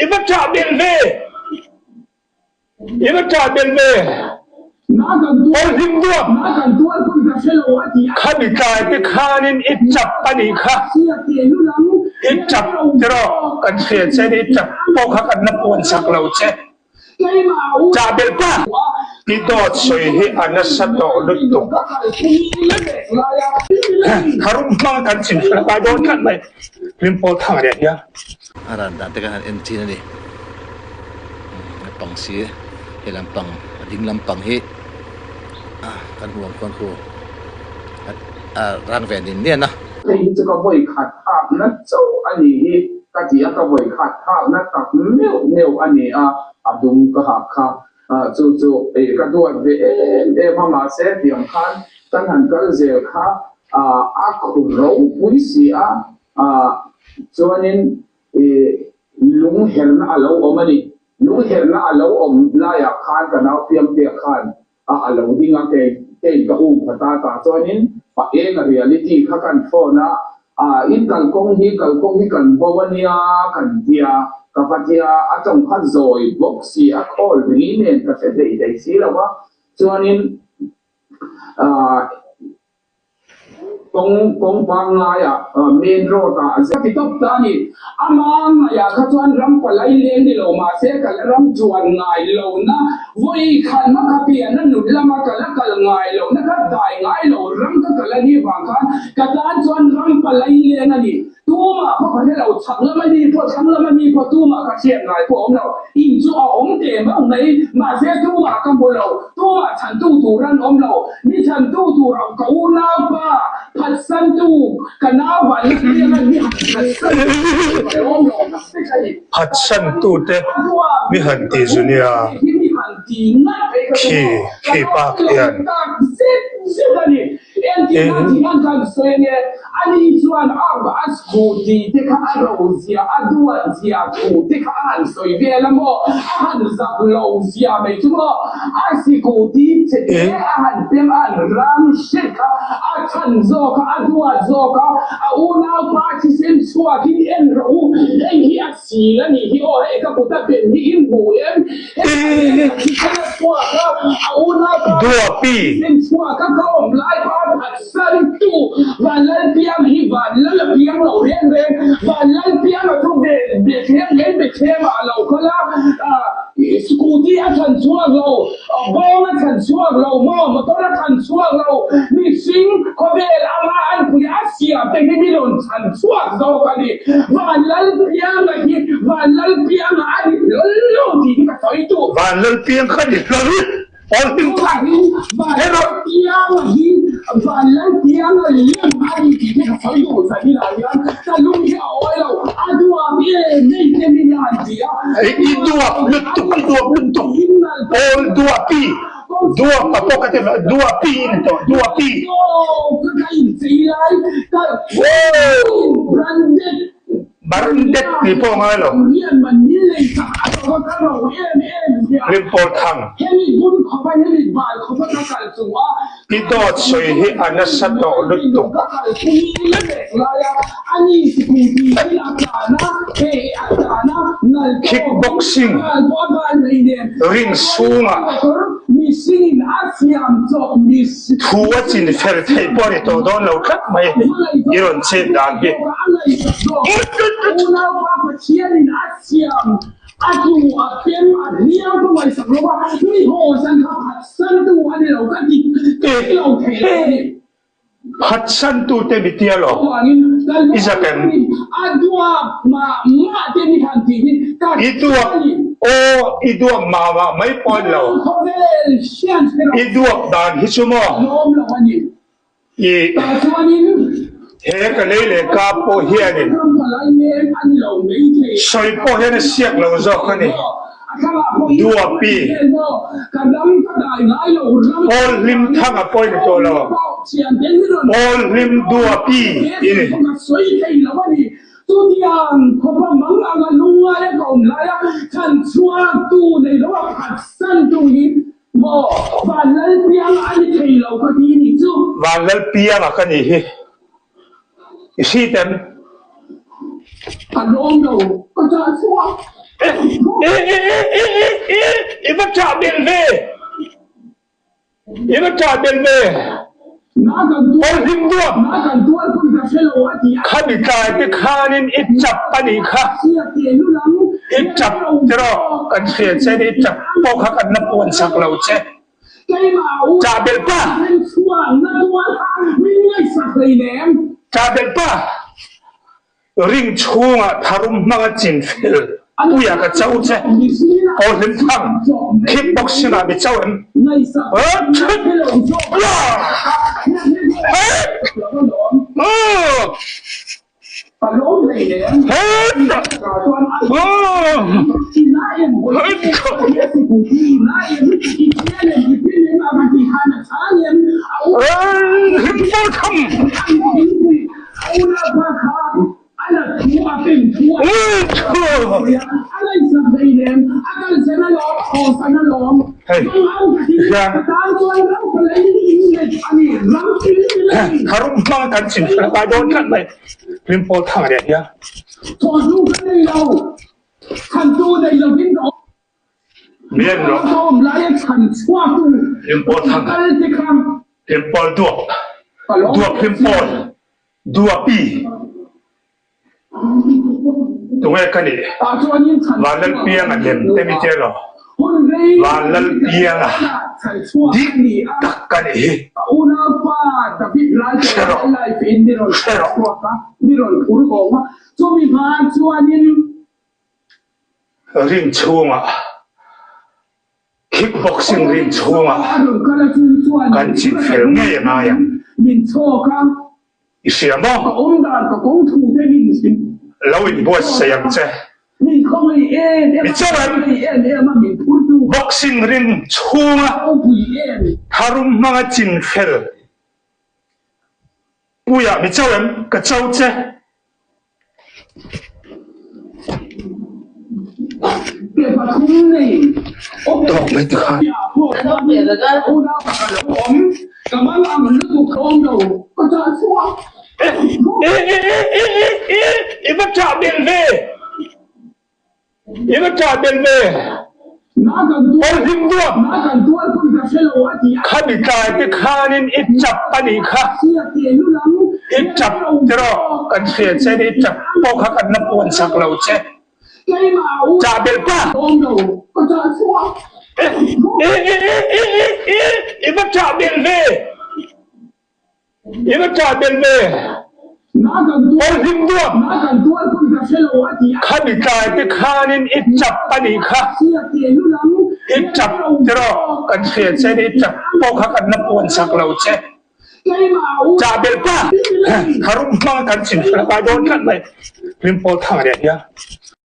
I va ṭah belh ve! I va ṭah belh ve! Pawlhlim duap! Khami tlai te khanin i ṭap a nih kha. I ṭap tiraw? Kan hria che ni, i ṭap pawh kha kan la puan sak lo che. Chah belh pa! I dawt sawi hi a nasa tawh lutuk. Tharum hmang kan chin fel kai dawn tlat mai. Hlimpawl thang leh hian. A ran dan te kan han en chin a ni. A pang si he lampang a ding lampang hi kan hmu ang khuan khu a rang ve nin nian a. Hei hi chu ka vawi khat thlakna chauh a ni hi ka ti a, ka vawi khat thlakna tak meuh meuh a ni a, a dum ka hak kha chu chu ka duat ve em em a, mahse tiang khan kan han kal zel kha a khur ropui si a, chuanin lung herna a lo awm a ni. Lung herna a lo awm laiah khan ka nau piangtea khan a a lo ding a, kei kei ka um pha ta ta chuanin pa eng a reality kha kan phone a, ah in kalkawng hi kalkawng hi kan bo a nia kan tia, ka va tia a tawng kha zawi bawk si a call ri nen ka hre thei thei si lo a, chuanin ah. Kawng kawng pangngaiah main road ah a ti tawp ta a ni. Ama ngaihah kha chuan ram palai leng ni lo mahse ka la ram chuan ngai lohna vawi khatna ka pian a nut lama ka la kal ngai lohna ka dai ngai lo ram ka kal a nih vang khan ka tan chuan ram palai leng a ni. Tumah pawh ka hre lo, chhak lama mi pawh, thlang lama mi pawh tumah ka hriat ngai pawh a awm lo. In chu a awm teh meuh mai, mahse tumah ka hmu lo, tumah chhantu tur an awm lo. Mi chhantu tur a ka unaupa phatsantu ka nau van la piang a mi han phatsan tur a awm lo tak vek a ni. Phatsantu te mi han ti zu nia, khi khi pa khian. Entirna tih an kan sawi a nia, ani chuan a a scooty te kha a ro zia, a duat zia thu te kha a han sawi vel a maw, a han zak lo zia mai chu maw, a scooty che te a han pem a han ram hret kha a chhan zawk a, a duat zawk a, a unaupa thisen chhuakin en rawh u, hei hi a sil a nih hi aw, hei ka kut a ben hi in hmu em? Duapi. Vanlalpiang kha ni hlawl pawl hlim thang he rawh. I duap lutuk i duap lutuk pawl duapi duap a pawh ka ti duapi in tawh duapi. Barndet tih pawh a ngai lo. Hlimpawl thang. I dawt sawi hi a nasa tawh lutuk. Kickboxing ring chhungah Thu a chin fel theih pawh a ni tawh dawn lo tlat mai i rawn chet dan hi. Phatsantu te mi tia lo i zak em? I duap aw i duap mah mah mai pawh a ni lo. I duap dan hi chu maw i he ka lei leh ka pawh hianin sawi pawh hian a siak lo zawk a ni. Duapi, Pawl hlim thang a pawi ni tawh lo. Pawl hlim Duapi i ni. Vanlalpianga ka nih hi. I hriat em? I va ṭah belh ve! I va ṭah belh ve! Pawlhlim duap! Khami tlai te khanin i ṭap a nih kha. I ṭap tiraw kan hria che ni, i ṭap pawh kha kan la puan sak lo che. Ṭah belh pa! Ṭah belh pa! Ring chhungah tharum hmanga chinfel puia ka cho che. Aw hlim thang, kickboxing ah mi cho em? Hei hian tharum hmang kan chim fel kai dawn tlat mai Hlimpawl thang nen hian. Mian rawh Hlimpawl thang Hlimpawl duap duap Hlimpawl Duapi, Tunge ka nih? Vanlalpianga lem te mi tia lo. Vanlalpianga dik tak ka nih hi. Hre rawh, hre rawh. Ring chhungah Kickboxing ring chhungah kan chin fel ngei a ngai ang. I hria maw? Lo inbuatsaih ang che. Mi chuan boxing ring chhunga tharum hmanga chin fel puiah mi chauh em? Ka cho che. Tawk mai te khan. I va ṭah belh ve! I va ṭah belh ve! Pawlhlim duap! Khami tlai te khanin i ṭap a nih kha. I ṭap tiraw kan hria che ni, i ṭap pawh kha kan la puan sak lo che. Ṭah belh pa! I va ṭah belh ve! I va ṭah belh ve! Pawlhlim duap! Khami tlai te khanin i ṭap a nih kha. I ṭap tiraw kan hria che ni, i ṭap pawh kha kan la puan sak lo che. Ṭah belh pa! Tharum hmang kan chim fel kai dawn tlat mai. Hlimpawl thang nen hian.